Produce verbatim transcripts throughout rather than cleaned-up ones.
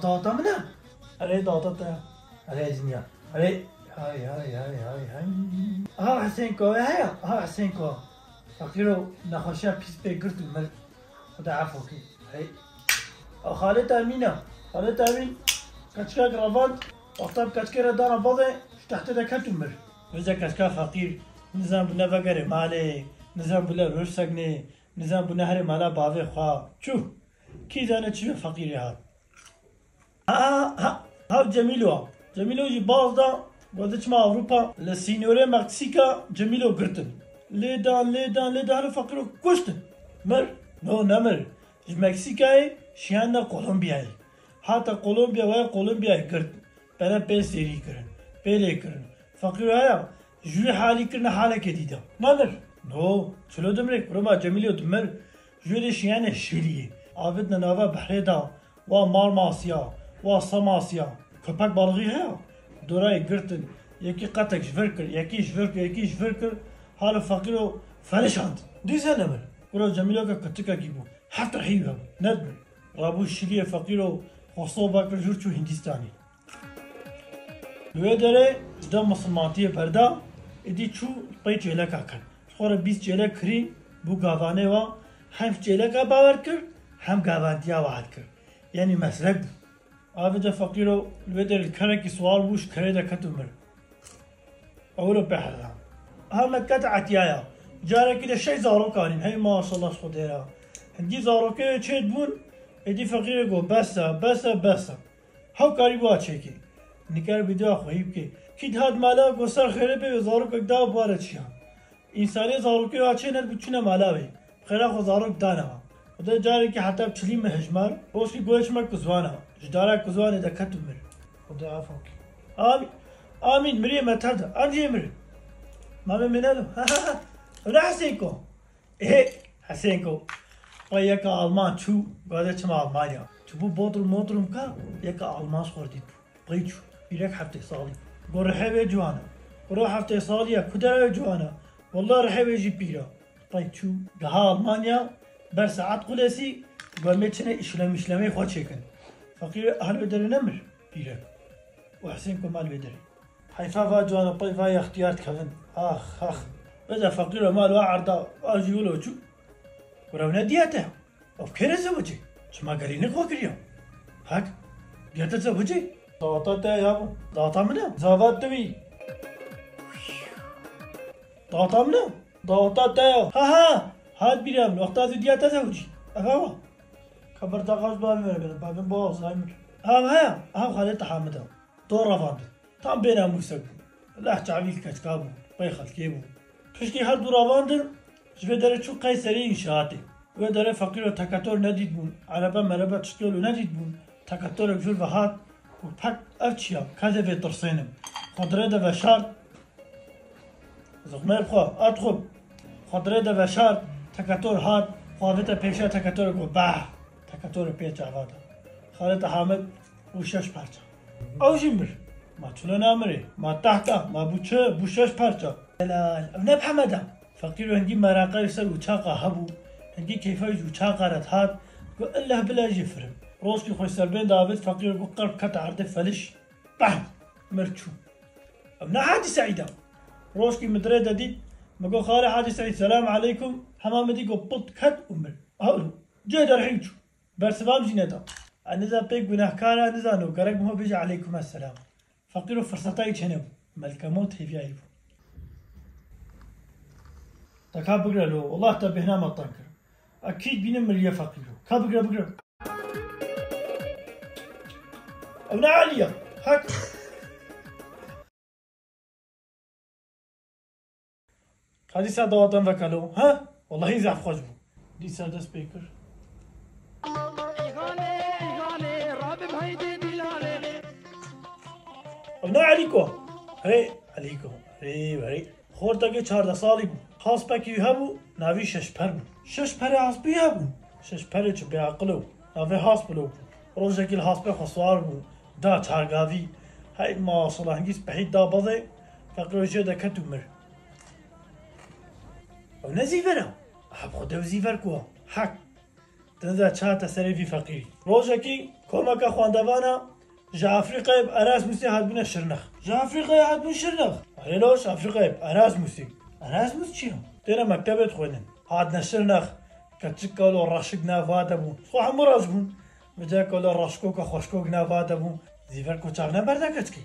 Dawata min e? Erê, dawata te. Erê, ez niya. Erê, hay, hay, hay, hay, hay. Aha Hesên ko, heye? Aha Hesên ko. Feqîro, nexweşiya pîs pê girt û mir. Xuda efo kî. Hey. A Xalê Temîn e. Xalê Temîn keçikek revand. Wexta bi keçikê re dana bazê, ji tehtê de ket û mir. Vêca keçika feqîr, nizan bûne vegerê malê, nizan bûne rûr segnê, nizan bûne herê mala bavê xwe. Çû. Kî zane çi ji feqîrê hat. Ha, ha, ha, Cemîlo. Cemîlo jî baz da, gote çima Ewropa, li sînorê Meksîka Cemîlo girtin. Lê dan, lê dan, lê dan, feqîro kuştin. Mir? No, nemir. Ji Meksîkayê şiyane Kolombiyayê. Hate Kolombiya, waya Kolombiyayê girt. Pere pê sêrî kirin. Pê lê kirin. Feqîro heye, ji wî halî kirine halekê dî de. Nemir. No, çilo dimrê, kuruma Cemîlo dimir. Ji wê de şiyane Şîliyê. Avêtine nava behrê de. Wa marmasiya, wa semasiya, köpek balığî heye? Dorayê girtin, yekî qetek ji vir kir, yekî ji vir kir, yekî ji vir kir, halo feqîro felişand. Dîse nemir. Kuro Cemîloka kutikekî bû. Heft rihî wî hebû. Nedibin. Rabû Şîliyê feqîro xwe soba kir jûr çû Hindîstanê. Li wê derê ji de misilmantiyê berda, êdî çû pey çêleka ken. Ji xwe re bîst çêlek kirî bû gavanê wa, hem çêleka bawer kir, hem gavandiya wa hed kir. Yanî meslek bû. Avêca feqîro li wê derê li kerekî siwar bû, ji kerê de ket û mir. Ewilo pê hela. Ha me ket etiyaya. Carekî de şeş zarok anîn. Hey maşallah ji Xwedê re. Hingî zarokê wê çêt bûn, êdî feqîrê got, bes e, bes e, bes e. Hew karî bû çêkê. Niker vîdeoya xweyî bike. Kî dihat mala got ser xêrê bê wê zarokek da bû re çiya. Însanê zarokê wa çê nedibû çûne mala wê. Xêra xwe zarok dane wa. Û de carekî heta çilî me hejmar, roşkî goyê çimek ku ziwana. Ji dara ku ziwanê de ket û mir. Û de afok. Amîn. Amîn, miriyê me ter de. Em jê mirin. Mamê min elo. Ha, ha, ha. Ew ne Hesên ko. Ê, Hesên ko. Pey yeka Alman çû, gote çima Almanya. Çûbû Bodrum Modrum ka, yeka Alman ji xwe re dîtbû. Pey çû, pîrek heftê salî. Got rihê wê ciwan e. Kuro heftê salî ye, ku dera wê ciwan e. Wela rihê wê jî pîr e. Pey çû, geha Almanya, ber saet qulesî, got em ê çine îşlem îşlemê xwe çêkin. Feqîr wê li wê derê nemir, pîrek. Û Hesên ku mal wê derê. Heyfa va ciwana pey va yextiyar dikevin. Ax, ax. Vêca feqîro mal wa erda, va jî wilo çû. Kuro ew ne diya te? Ev kê re zewicê? Çima gelînê xwe kiriya? Hek, diya te zewicê? Dawata te ya bû. Dawata min e? Zava tu bî. Dawata min e? Dawata te ya. Ha, ha. Hat bîra min. Wexta ez ê diya te zewicî. Ev ew e. Ka berdaxa ji bar min re bêne. Bavên bo Alzheimer. Ev heye. Ev Xalê Tehamid e. Do revandin. Tam bênamûsek bû. Leh çavîl keçika bû. Pey xelkê bû. Piştî her du revandin, ji vê derê çû Qeyserê înşaatê. Wê derê feqîro teketor nedîtbûn, erebe merebe tiştê wilo nedîtbûn. Teketorek jûr ve hat û pek ev çiya, kedê vê tirsênim. Xwe dirê de veşart. Zixmê bi xwe, at xwe. Xwe dirê de veşart, teketor hat, xwe avête pêşiya teketorê got, bah! Teketorê pê çava da. Xalê Tehamid û şeş parça. Ew jî mir. Ma çilo namirê? Ma tehta, ma bû çi? Bû şeş parça. Helal. Ev ne bi heme de. Feqîr û hingî meraqe li ser uçaqa hebû. Hingî keyfa wî ji uçaqa re dihat. Got, illeh bileh jê firim. Roşkî xwe serbên davêt feqîr got, qerb kete erdê feliş. Beh! Mir çû. Ev ne Hacî Seîd e. Roşkî min dirê de dît. Min got, xalê Hacî Seîd, selam aleykum. Hema min dî got, pit ket û mir. Hewlo. Cihê derhî çû. Bersiva min jî neda. Ez niza pê gunehkar e, nizano, gerek min ho bêje aleykum esselam. Feqîro firseta wî çênebû. Melkemo têviya wî bû. Te ka bigre lo, wela te bêhna me teng kir. Ekîd bînim miriye feqîro. Ka bigre, bigre. Ew ne Elî ye. Hek. Ka dîsa dawatan vekelo, ha? Wellahî zehf xweş bû. Dîsa dest pê kir. Ew ne Elîko? Hey, Elîko. Hey, hey. Xortekê çardeh salî bû. Haspekî wî hebû, navî Şeşper bû. Şeşperê haspî hebû. Şeşperê çi bêaqil o. Navê hasp wilo bû. Rojekî li haspê xwe siwar bû. Da çargavî. Hey maşallah, hingî spehî da bazê. Feqîro jê de ket û mir. Ew ne zîver e? Heb xwe dew zîver ku. Hek. Din ze çate serê vî feqîrî. Rojekî komeke xwendevana ji Afrîqayê bi Erasmusê hatbûne Şirnex. Ji Afrîqayê hatbûn Şirnex? Erê lo, ji Afrîqayê bi Erasmusê. Erasmus çi ye? Têne mektebê dixwînin. Hatine Şirnex, keçika lo reşik nav wa de bû. Xwe hemû reş bûn. Vêca ka lo reşkoka xweşkok nav wa de bû. Zîverko çav neberda keçikê.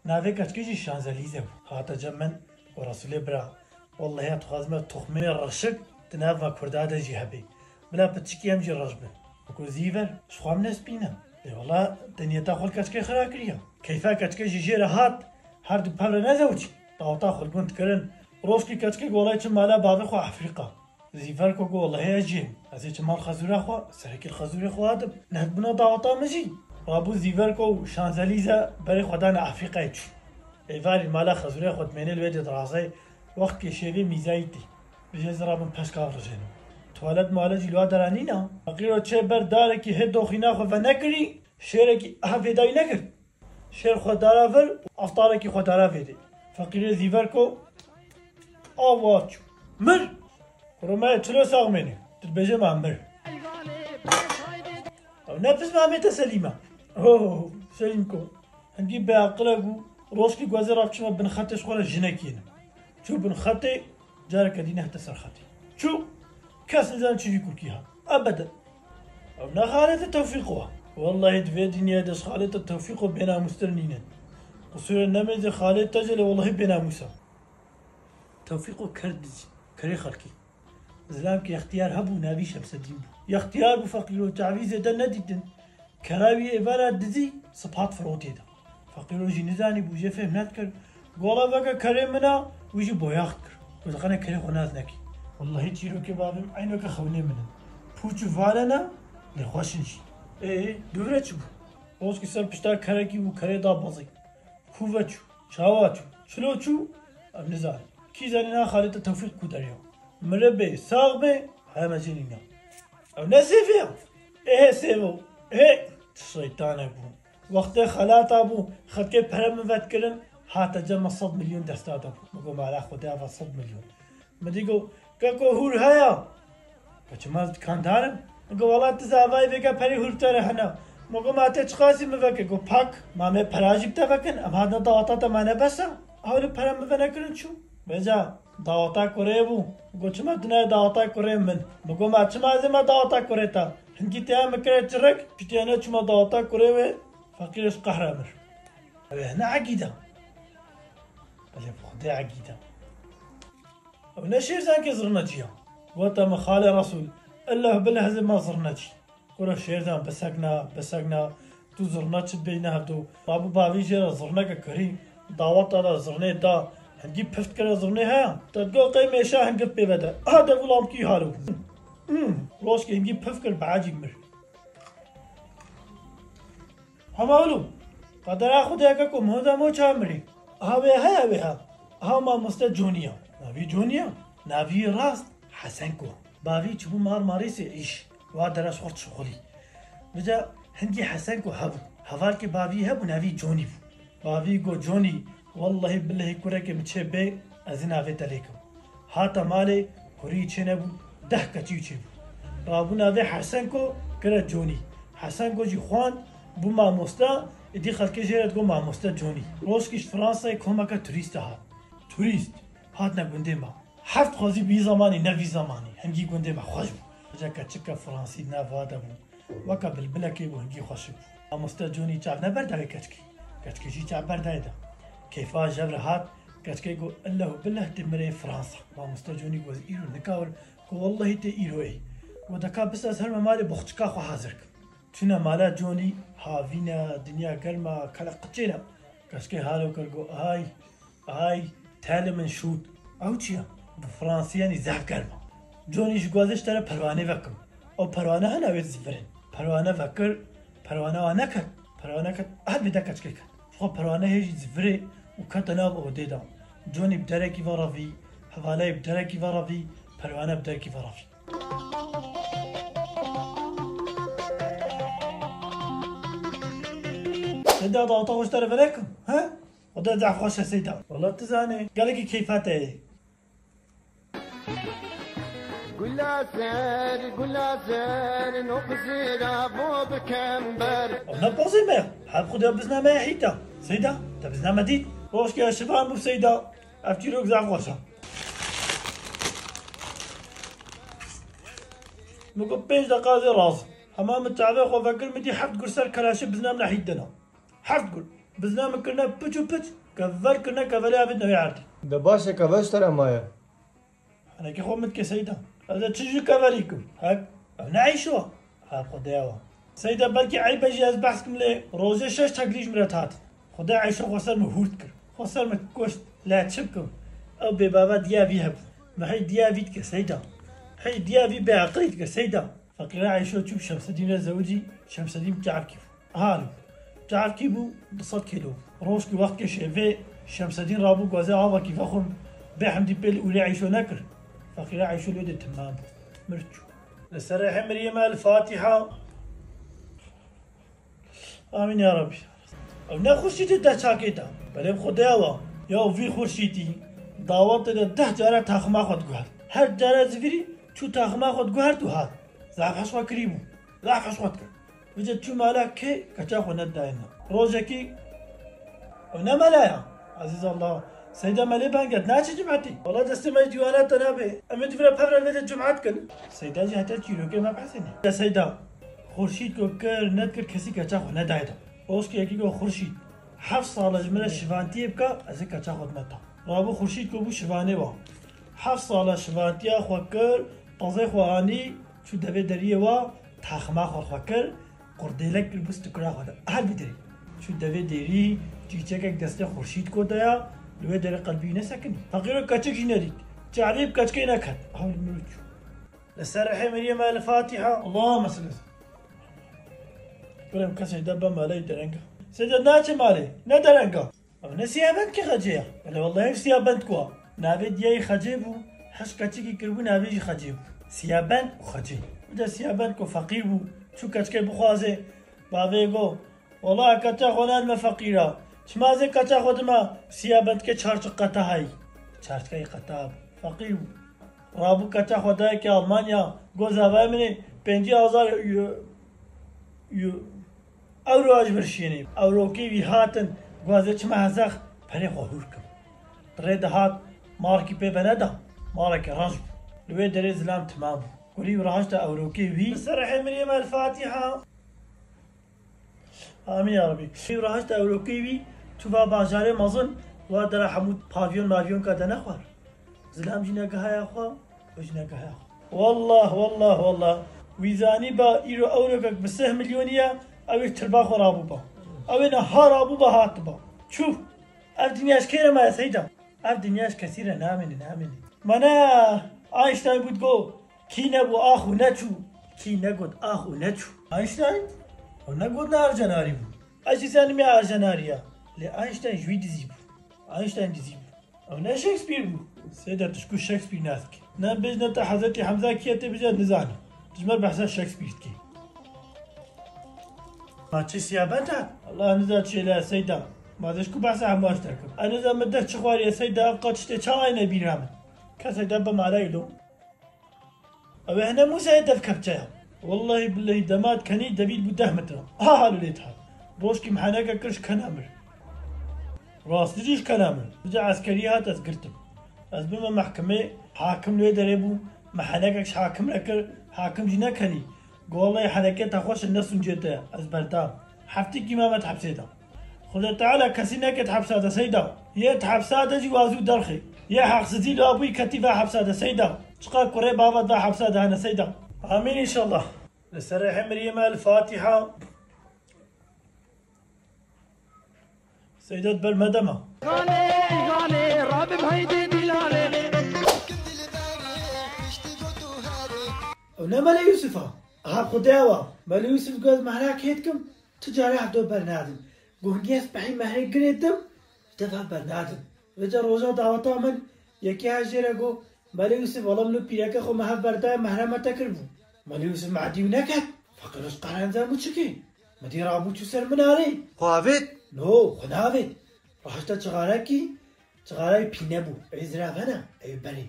Navê keçikê jî Şanzelîze bû. Hate cem min, got, Resûlê bira, wellehî ez dixwazim ev toxmê reşik di nava Kurda de jî hebe. Bila piçikî em jî reş bin. Got, Zîver, ji xwe min ne spî ne. Ê wela, te niyeta xwe li keçikê xira kiriye. Keyfa keçikê jî jê re hat, her du pevre nezewicî. Daweta xwe li gund kirin. Rojkî keçikê got, Welay çim mala bavê xwe Efrîqa. Zîverko got, Wellehî ez jî, ez ê çima li xezûra xwe, serekî li xezûrê xwe hatim. Nedibûna daweta min jî. Rabû Zîverko û Şanzelîze berê xwe dane Efrîqayê çû. Êvarî mala xezûrê xwe dimêne li wê dê dirazê, wextkê şêvê mîzayî tê. Bijê zira bin peşka rijêne. Tuwalet muwalet jî li wa dera nîna. Feqîro çê ber darekî hê doxîna xwe venekirî, şêrekî ev hêdayî nekir. Şêr xwe dara vir û eftarekî xwe dara vêdê. Feqîrê Zîverko ava çû. Mir! Kuro me çilo sax mênî. Tu dibêje me mir. Ew ne pis Mehmetê Selîm e. Oh, Selîmko. Hingî bêaqilek bû. Rojkî guhezê rav çima bin xetê ji xwe re jinek yêne. Çû bin xetê, careke dî nehte ser xetê. Çû, kes nizane çi ji kurkî hat. Ebeden. Ew ne xalêtê Tewfîqo. Wellahî di vê dinyayê de ji xalêtê Tewfîqo bênamûstir nîne. Qisûrê nemêzê xalê te jî lê wellahî bênamûs e. Tewfîqo ker dizî, kerê xelkî. Zilamkî extiyar hebû, navî Şemsedîn bû. Extiyar bû, feqîro çavî zêde nedîtin. Kera wî êvara dizî, sipat firotê de. Feqîro jî nizanî bû, jê fêhm nedikir. Gola veke kerê min a, wî jî boyax dikir. Got, Qene kerê xwe nas nekî. Wellahî çîrokê bavê min eynoke xewnê min in. Pûç û vale ne, lê xweş in jî. Ê, dûvre çi bû? Rojkî ser pişta kerekî bû, kerê da bezî. Ku ve çû, çawa çû, çilo çû, ev nizane. Kî zanî na xalê te Tewfîq ku deriya. Mire bê, sax bê, haya me jê nîna. Ew ne sêvê ya? Ê sêvo, ê! Ti şeytanek bû. Wextê xelata bû, xelkê pere min vedikirin, hate cem me sed milyon desta de bû. Min got, Mala Xwedê ava sed milyon. Min dî got, Keko hûr heye? Got, Çima ez dikandar im? Min got, Wela ti zavayî vêga perê hûr te re hene. Min got, Ma tê çiqasî min veke? Got, Pak, ma me pera jî bi te vekin, em hatine daweta te mane bes e. Ew li pere min venekirin çû. Vêca daweta kurê bû. Min got, Çima tu nayê daweta kurê min? Min got, Ma çima ez ê me daweta kurê te? Hingî te ya min kire çirik, piştî ne çûma daweta kurê wê, feqîrê ji qehre mir. Ew ê hene egîd e. Belê bi Xwedê egîd e. Ew ne şêrzankê zirnecî ya. Weta min, Xalê Resûl, elleh bileh ez ê me zirnecî. Kuro şêrzan bisekna, bisekna, tu zirna çi bêyne hevdo. Rabû bavî jê re zirneke kirî, daweta da zirnê da, hingî pift kire zirnê heya. Te digot qey mêşa hingiv pê vede. Aha dev û lamkî halo. Hmm, rojkê hingî pift kir, behecî mir. Hema oğlum, qedera Xwedê yeke ku miho de mo çav mirî. Aha wê heya wê ha. Aha mamoste Conî ya. Navî Conî ya. Navî rast Hesenko. Bavî çibû Marmarîsê îş. Wa dera ji xwe şixulî. Vêca hingî Hesenko hebû. Hevalkê bavî hebû, navî Conî bû. Bavî got, Conî, wellehî bilehî kurekê min çê bê, ez ê navê te lêkim. Hate malê, kurî çênebû, deh keçî çêbû. Rabû navê Hesenko kire Conî. Hesenko jî xwend, bû mamoste, êdî xelkê jê re digot mamoste Conî. Rojkî ji Fransayê komeke turîst hat. Turîst, hatine gundê me. Heft xwezî bi vî zemanî, ne vî zemanî. Hingî gundê me xweş bû. Vêca keçike Fransî di nav wa de bû. Weke bilbilekê bû, hingî xweşik bû. Mamoste Conî çav neberda wê keçikê. Keçikê jî çav berda wê de. Keyfa ji hev re hat, keçikê got, Elleh û bileh tê mirê Fransa. Mamoste Conî got, Ez îro nikawir, got, Wellehî tê îro ê. Got, De ka bis ez herme malê boxçika xwe hazir kim. Çûne mala Conî, havîn e, dinya germ e, kele qiçê ne. Keçikê halo kir, got, Ay, Ay, telê min şût. Ew çi ye? Bi fransî yanî zehf germ e. Conî ji guhezê ji te re perwanê vekim. Ew perwane hene wê dizivirin. Perwane vekir, perwane wa neket. Perwane ket, her bê de keçikê ket. Ji xwe perwane hêjî zivirê û kete nav odê de. Conî bi derekî ve revî, hevaleyê bi derekî ve revî, perwane bi derekî ve revî. Seyda, daweta xwe ji te re venekim, he? Xwedê zehf xweş e Seyda. Wela tu zanî. Gelekî keyfa te ye. Gula ser, gula ser, noxsira bo bikember. Ew ne pozê me ya. Heb Xuda bizna me ya hîta. Seyda, te bizna me dît. Roşke şivan bû Seyda. Ev çîrok zaf xweş e. Min got pênc deqa zê razim. Hema min çavê xwe vekir, min dî heft gur ser keleşê bizna min hît dina. Heft gur. Bizna min kirine piç û piç, ke ver kirine kevelê avêt newê erdî. De baş e, keve ji te re maye. Henekê xwe min dike Seyda. Ez ê çi ji kevelî kim? Hek, ev ne Eyşo. Ha, Xwedaya wa. Seyda, belkî eyb e jî ez behs kim lê rojê şeş teklî ji min re dihatin. Xwedê Eyşo xwe ser min hûrt kir. Xwe ser min kuşt. Lê çi bikim? Ew bêbava diya vî hebû. Min hey diya vî dike Seyda. Hey diya vî bêeqilî dike Seyda. Feqîra Eyşo çû bi Şemsedîn re zewicî, Şemsedîn çavkî bû. Harî bû. Çavkî bû, du sed kîlo bû. Rojkî wextkê şevê Şemsedîn rabû guhazê avakî vexwin, bê hemdî pê li ûrê Eyşo nekir. Feqîra Eyşo li wê de timam bû. Mir çû. Li ser rehê miriyê me El Fatiha. Amîn ya Rabbî. Ew ne xurşîtê te çakê te. Belê bi Xwedaya wa. Ya vî xurşîtî dawetê de deh care taxima xwe diguhert. Her care zivîrî çû taxima xwe diguhert û hat. Zaf heş xwe kirî bû. Zaf heş xwe dikir. Vêca çû mala kê keça xwe nedayê min. Rojekî ew ne mela ya. Ezîz Allah. Seyda me lê bang e, naçî cumetî? Wala destê me ji dîwana te nabe. Em ê tu vira pevre li vê de cumet kin. Seyda jî heta çîrokê me behsê ne. Ya Seyda, xurşîd ku kir, nedikir, kesî keça xwe nedayê de. Rojkê yekî ku xurşîd heft sala ji min re şivantiyê bika, ez ê keça xwe dime ta. Rabû xurşîd ku bû şivanê wa. Heft sala şivantiya xwe kir, tazê xwe anî, çû devê deriyê wa, taxima xwe xwe kir, qurdêlek kir, bist tu kira xwe de. Her bi derî. Çû devê derî, çîçekek destê xurşîd ko de ya, li wê derê qelbî nesekinî. Feqîro keçik jî nedît. Çavê bi keçikê neket. Hewlî min çû. Li ser rehê Meryem El Fatiha. Allahümme salli. Kurem kesê de be malê dereng e. Seyda naçe malê, ne dereng e. Ev ne Siyabend ki Xecê ya. Belê wellahî ev Siyabend ku a. Navê diyayî Xecê bû, heş keçikî kiribû navê jî Xecê bû. Siyabend û Xecê. Bi de Siyabend ku feqîr bû, çû keçikê bixwaze, bavê go, wela keça xwe nedime feqîra. Çima ez ê keça xwe dime Siyabendkê çarçik qeta hayî. Çarçikayî qeta bû. Feqîr bû. Rabû keça xwe dayekê Almanya, go zavayê min ê pêncî hezar euro, euro, euro ji vir şînê. Ewrokê wî hatin, go ez ê çime hezex, perê xwe hûr kim. Di rê de hat, markî pê ve neda, mareke reş bû. Li wê derê zilam timam bû. Kurî û rahişte ewrokê wî. Li ser rehê min yê me El Fatiha. Amîn ya Rabî. Wî rahişte ewrokê wî, çû va bajarê mezin, wa dera hemû pavyon mavyon ka de nexwar. Zilam jî negihaya xwe, û jî negihaya xwe. Wallah, wallah, wallah. Wî zanî ba îro ewrokek bi sih milyonî ye, ew ê tirba xwe rabûba. Ew ê niha rabûba hatiba. Çû. Ev dinya ji kê re maye Seyda? Ev dinya ji kesî re namîne, namîne. Mana Einstein got, got, kî nebû ax û neçû, kî negot ax û neçû. Einstein? Ew ne got ne erjenarî bû. Ez jî zanîme erjenarî ya. Lê Einstein ji wî dizî bû. Einstein dizî bû. Ew ne Shakespeare bû. Seyda tu ji ku Shakespeare nas dikî? Ne bêj ne te Hezretî Hemza kî ye tê bêje nizanî. Tu ji me behsa Shakespeare dikî. Ma çi Siyabend e? Allah niza çêle Seyda. Ma de ji ku behsa hemû eşter kim. Ez niza min deh çi xwariye Seyda, ev qat tiştê çawa yine bîra min. Ke Seyda bi mala îlo. Ew ê hene Mûsayê dev kepçe ya. Wellahî billehî dema dikenî devî bû deh metre. Aha li lê dihat. Rojkî min heneke kir ji kena mir. Rastî jî ji kena min. Bica eskerî hat ez girtim. Ez bime mehkemê, hakim li wê derê bû. Min henekek ji hakim re kir, hakim jî nekenî. Go wellahî henekê te xweş e, ne sûncê te ye. Ez berdam. Heftîkî me me di hepsê de. Xuda Teala kesî neke di hepsa de Seyda. Yê di hepsa de jî wazû derxê. Yê heqsizî li abûyî ketî ve hepsa de Seyda. Çiqa kurê bava di ve hepsa de hene Seyda. Amîn înşallah. Li ser rehê miriyê me El Fatiha. Seyda ber me dema. Ganê, ganê, rabim heydê dîlanê. Ew ne Mele Yûsif a? Aha Xwedê ew a. Mele Yûsif got, mehra kê dikim, tu carê hevdo bernadin. Got, hingê ez behî mehrê girê dim, ji dev hev bernadin. Vêca roja daweta min, yekê her jê re got, Mele Yûsif, wela min û pîreke xwe me hev berdaye, mehra me te kiribû. Mele Yûsif me edî wî neket. Feqîr ji qehran zan bû çi kê? Me dî rabû çû ser minarê. Xwe avêt? No, xwe navêt. Rahişte çixarekî, çixareyê pîne bû. Ewî zirav hene, ewî berê.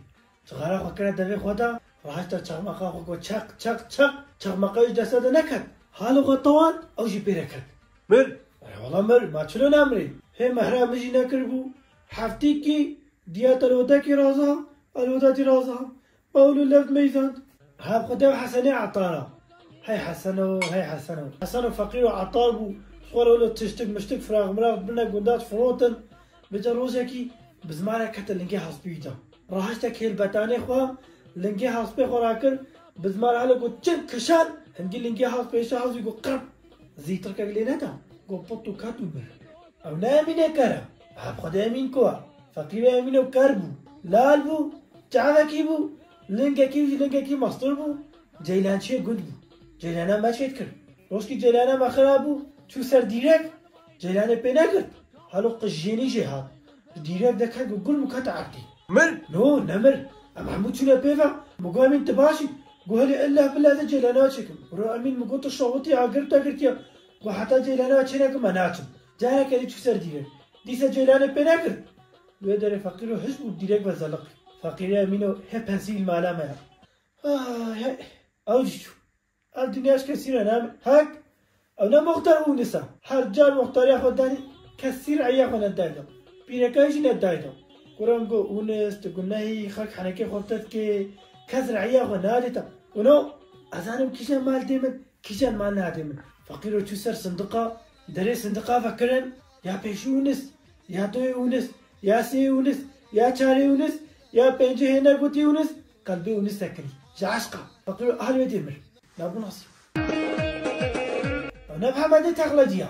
Çixara xwe kire devê xwe de, Rahişte çaxmeqa xwe got çeq, çeq, çeq. Çaxmeqa ji desta de neket. Halo xwe tewand, ew jî pê re ket. Mir? Erê wela mir, ma çilo nemirê? Hê mehra min jî nekiribû. Heftîkî diya te li odekî raza, el odetî raza. Bawlo left meyzand. Ha xwedê ew Hesenê Etara. Hey Heseno, hey Heseno. Heseno feqîr û etar bû. Xwe re wilo tiştik miştik firaq miraq birine gunda difirotin. Vêca rojekî bizmare kete lingê hespê wî de. Rahişte kêlbetanê xwe lingê hespê xwe rakir. Bizmar hele got çin kişan. Hingî lingê hespê şe hezî got qirp. Zîtirkek lê neda. Got put û ket û mir. Ew ne Emîne ker e. Bi Xwedê Emîn ku e. Feqîrê Emîno ker bû. Lal bû. Çavekî bû. Lingekî jî lingekî mestir bû. Ceylançiyê gund bû. Ceylana me çêdikir. Rojkî Ceylana me xira bû. Çû ser dîrek. Ceylanê pê negirt. Halo qijiyênî jê hat. Ji dîrek de ket û gul bû kete erdî. Mir? No, nemir. Em hemû çûne pê ve. Min got Emîn tu baş î? Got helê illah billah de Ceylana çêkim. Ro Emîn min got tu şawitî agir te girtiye. Got heta Ceylana çênekim me naçim. Careke dî çû ser dîrek. Dîsa Ceylanê pê negirt. Li wê derê feqîro hişk bû dîrek ve zeliq. Feqîrê Emîno hê pensîl mala me ya. Ah, he, ew jî çû. Ev dinya ji kesî re name. Hek, ew ne muxtar Ûnis e. Her car muxtariya xwe danî, kesî re'iya xwe nedayda. Pîreka jî nedayda. Kuram got Ûnis, tu gunehî, xelk henekê xwe te dike, kes re'iya xwe nadê te. Ûno, ez zanim kîjan mal dê min, kîjan mal nadê min. Feqîro çû ser sindiqa, derê sindiqa vekirin, ya pêşî Ûnis, ya doyê Ûnis, ya sêyê Ûnis, ya çarê Ûnis, ya pêncê hêne gotî Ûnis, qelbê Ûnis sekinî. Ji eşqa. Feqîro ahal wê dê mir. Nabû nasî. Ew ne bi Hemedê texlecî ya.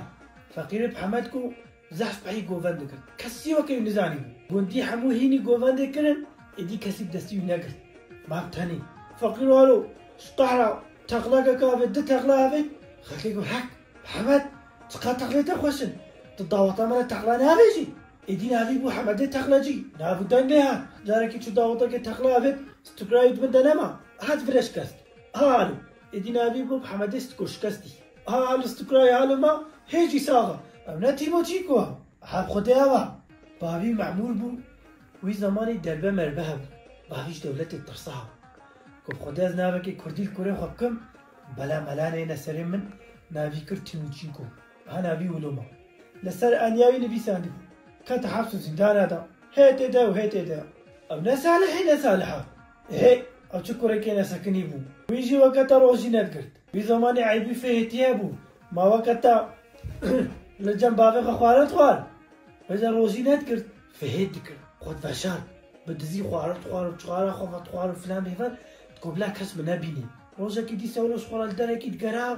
Feqîrê bi Hemed ku zehf peyî govend digirt. Kesî weke wî nizanî bû. Gundî hemû hînî govendê kirin, êdî kesî bi destî wî negirt. Ma bi tenê. Feqîr walo, ji qehra texlekeke avêt, du texla avêt. Xelkê got hek, Hemed, çiqas texlê te xweş in. Tu daweta me re texla navêjî? Êdî navî bû Hemedê Texlecî. Nav û dengê hat. Carekî çû daweteke texla avêt, stikrayê di bin de nema. Hat vire şikest. Ha alo. Êdî navî bû Hemedê Stiko şikestî. Ha alo stikrayê alo ma hê jî sax e. Ew ne tîmo çîko e. Heb Xwedê ew e. Bavî memûr bû. Wî zemanî derbe merbe hebû. Bavî ji dewletê tirsa. Ku Xwedê ez navekê kurdî li kurê xwe bikim, bela mela neyne serê min, navî kir Tîmo Çîko. Ha navî wilo ma. Li ser eniya wî nivîsandibû. Kete heps û zîndana de. Hê tê de û hê tê de. Ew ne Salihê ne Saliha. Hê, ew çi kurekê nesekinî bû. Wî jî weke te rojî nedigirt. Wî zemanî eybî fêhêtî hebû. Ma weke te li cem bavê xwe xwarin dixwar. Vêca rojî nedigirt. Fêhêt dikir. Xwe diveşart. Bi dizî xwarin dixwar û çixara xwe vedixwar û filan bêvan. Digot bila kes min nebînî. Rojekî dîsa wilo ji xwe re li derekî digera.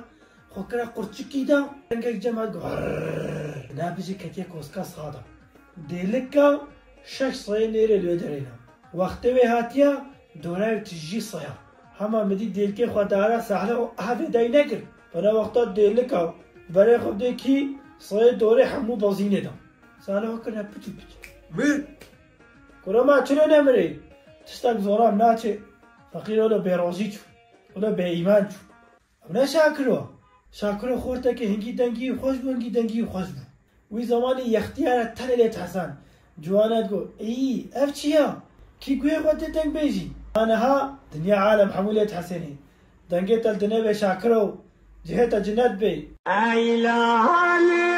Xwe kira qurçikî de, dengek cem hat got, "Rrrr." Nabijê ketiye koska sixada. Dêlika şeş sayê nêrê li wê derê ne. Wextê wê hatiye, dora wê tijî saya. Hema min dî dêlkê xwe dara Sahle û hevê dayî nekir. Vana wexta dêlika berê xwe dê kî sayê dorê hemû bazînê da. Sahle xwe kirine piç û piç. Mir! Kurama çilo nemirê? Tiştek zora min naçê. Feqîr wilo bêrojî çû. Wilo bêîman çû. Ew ne Şakiro. Şakiro xortekê hingî dengî wî xweş bû, hingî dengî wî xweş bû. Wî zemanî yextiyara tenê lê dihesen. Ciwana digot, "Î, ev çi ya? Kî guhê xwe tê deng bêjî?" Aniha dinya alem hemû lê dihesênê. Dengê te li dinê bê Şakiro. Cihê te cinet bê. Eylan.